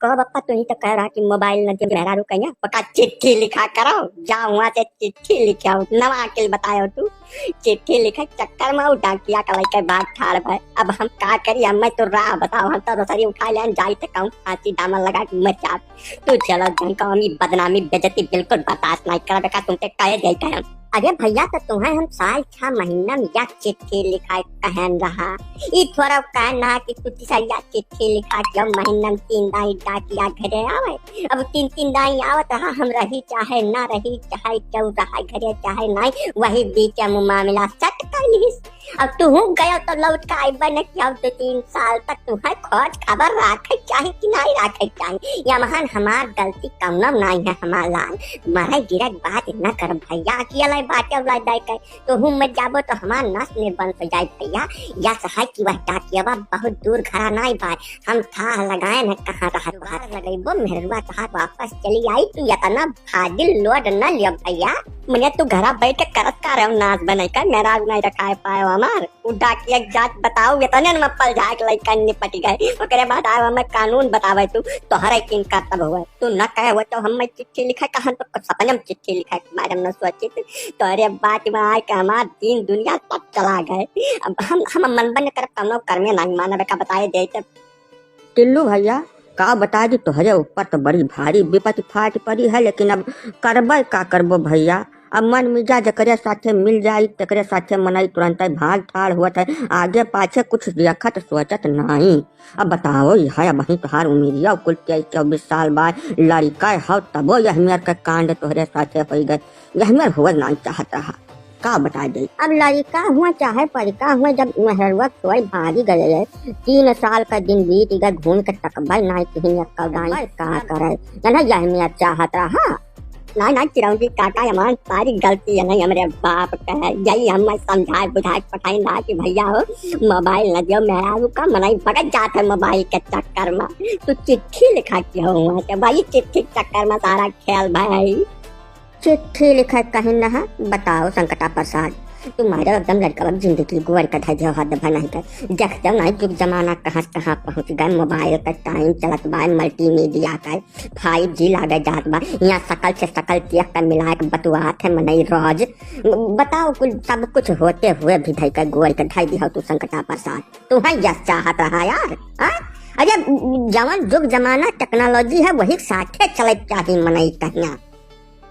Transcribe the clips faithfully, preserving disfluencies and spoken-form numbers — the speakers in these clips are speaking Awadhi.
कहो बप्पा, तू ही तो कह रहा कि मोबाइल न दे मेहरारू कहिया, पक्का चिट्ठी लिखा करो, जाओ वहाँ से चिट्ठी लिखे आओ, नवा अकिल बतायो तू। चिट्ठी लिखे चक्कर में वो डाकिया का लइके भाग ठाड़ भय। अब हम का करी, हमें तो राह बताओ, हम तो रसरी उठा ले जाई थे कहूँ फांसी दामन लगा के मर जाब। तू चलो जन कौमी बदनामी बेइज्जती बिल्कुल बर्दाश्त नहीं करबे का, तुमके कहे दे कहे। अरे भैया, तो तुम्हें हम साल छह महीना में या चिट्ठी लिखाए कहन रहा, ई थोड़ा कहन रहा कि तू तीसरिया चिट्ठी लिखा के महीना में तीन दाई डाकिया घरे आवे। अब तीन तीन दाई आवत रहा, हम रही चाहे ना रही, चाहे क्यों रहा घरे चाहे नहीं, वही बीच में मामला सट कर लिहिस। अब तू गयो तो लौट के आइबे न कि अब दो तीन साल तक तुम्हें खोज खबर राखे चाही कि नहीं राखे चाही। या महान हमार गलती कौनो नहीं है हमार लाल, मारे गिरक बात न कर भैया, अकेले बाटे वाला दे के तो हूँ मत जाबो तो हमार नस में बंद हो जाए भैया। या सहाय कि वह डाकियावा बहुत दूर घरा नहीं बा, हम थाह लगाए न कहाँ रहत बार लगेबो मेहरुआ तहार वापस चली आई, तू इतना फाजिल लोड न लियो भैया। मने तू घरा बैठ के करत का रहो नाच बनाई का, मेहरारू नहीं रखाए पाए हमार। उ डाकिया के जात बताओ, इतने में पल जाए के लइका निपट गए। ओकरे बाद आए हमें कानून बतावे तू, तोहरे किन करतब हुए। तू न कहे हुए तो हमें चिट्ठी लिखे, कहन तो सपने में चिट्ठी लिखे के बारे में न सोचित। तोहरे बात में आए के हमार दिन दुनिया सब चला गए। अब हम, हम मन बन कर कौनो कर्मे नहीं मानवे का बताए देते। टिल्लू भैया, का बताई जी, तोहरे ऊपर तो बड़ी भारी विपत्ति फाट पड़ी है, लेकिन अब करबे का करबो भैया। अब मन मिजाज जकरे साथे मिल जाई, तकरे साथे मनई तुरंते भाग ठाड़ होत है, आगे पाछे कुछ देखत सोचत नाई। अब बताओ, यह अब वहीं तोहार उमिरिया कुल तेईस चौबीस साल बा, लड़िका हो तबो यह मेर के कांड तोहरे साथे होई गए, यह मेर होवल नाई चाहत रहा। का बता दे। अब लड़िका हुआ चाहे परिका हुआ, जब मेहरुआ छोड़ भागी गए है, तीन साल का दिन बीत गए, घूम के तकबे नाई किहीं एक्का दाई का करे, जना यह मेर चाहत रहा। नाई, नाई, चिरौंजी काका, हमार सारी गलती है, नहीं हमरे बाप का है, यही हम समझाए बुझाए के पठाई ना कि भैया हो, मोबाइल न दियो, मेहरारू का मनई भगत जात है मोबाइल के चक्कर में। तू चिट्ठी लिखा के हो वहाँ से, वही चिट्ठी के चक्कर में सारा खेल भाई। चिट्ठी लिखे कहीं न है, बताओ संकटा प्रसाद, तुम्हारे एकदम लड़का अब जिंदगी गोर का धै देव, हद भनाई कर। देख जाओ ना, जुग जमाना कहाँ से कहाँ पहुँच गए, मोबाइल का टाइम चलत बा, मल्टीमीडिया का फाइव जी लागे जात बा, यहाँ सकल से सकल देख कर मिला के बतुआत है मनई रोज। बताओ, कुल सब कुछ होते हुए भी धै का गोर का धै दिया तू संकटा प्रसाद, तू है यस चाहत रहा यार, हाँ? अरे जवन जुग जमाना टेक्नोलॉजी है वही साथे चले चाही मनई कहिया।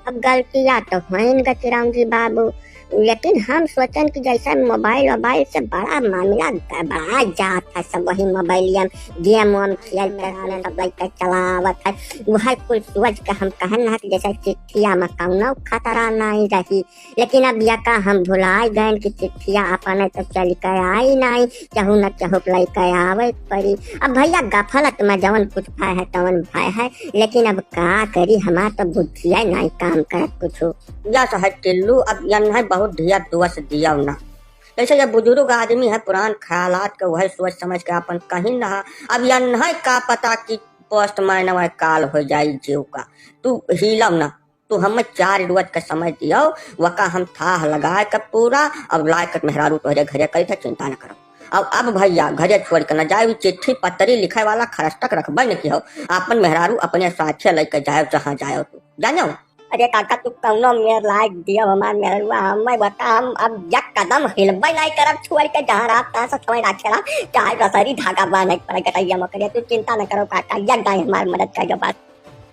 अब गलतिया तो होइन ग चिरौंजी बाबू, लेकिन हम सोचन कि जैसे मोबाइल वोबाइल से बड़ा मामला गड़बड़ा जात है, सब वही मोबाइलिया में गेम वेम खेल के रहलन, सब लइके चलावत है। वह कुल सोच के हम कहन ना कि जैसे चिट्ठिया में कौनो खतरा नहीं रही, लेकिन अब यका हम भुलाए गए कि चिट्ठिया अपन तो चल के आई नहीं, केहू न केहू के लइके आवे के पड़ी। अब भैया गफलत में जवन कुछ भय है तवन भय है, लेकिन अब का करी, हमार तो बुद्धिया नहीं काम करत कुछो। यस है टिल्लू, अब यन्है बहुत ढेर दोष दियो ना। जैसे ये बुजुर्ग आदमी है, पुरान ख्यालात के वही सोच समझ के अपन कहिन रहा। अब यन्है का पता कि पोस्टमैन वह काल हो जाई जीव का। तू हिलव ना, तू हमें चार रोज का समय दियो, वका हम थाह लगाए के पूरा, अब लाए के मेहरारू तोहरे घरे करी थे, चिंता न करो। अब, अब भैया घरे छोड़ के न जाए, चिट्ठी पत्री लिखे वाला खरस तक रखबे न किहो, अपन मेहरारू अपने साथे लेके जाए जहाँ जाए तू, जानो। अरे काका, तू कौनो मेर लायक दियो हमार मेहरुआ, हमें बता, हम अब एक कदम हिलबे नहीं करब छोड़ के, जहाँ रात तहाँ से समय राखे रहा, चाहे रसरी धागा बांधे के पड़े गटैया में करे, तू चिंता न करो काका, एक दाई हमार मदद कर दो बस।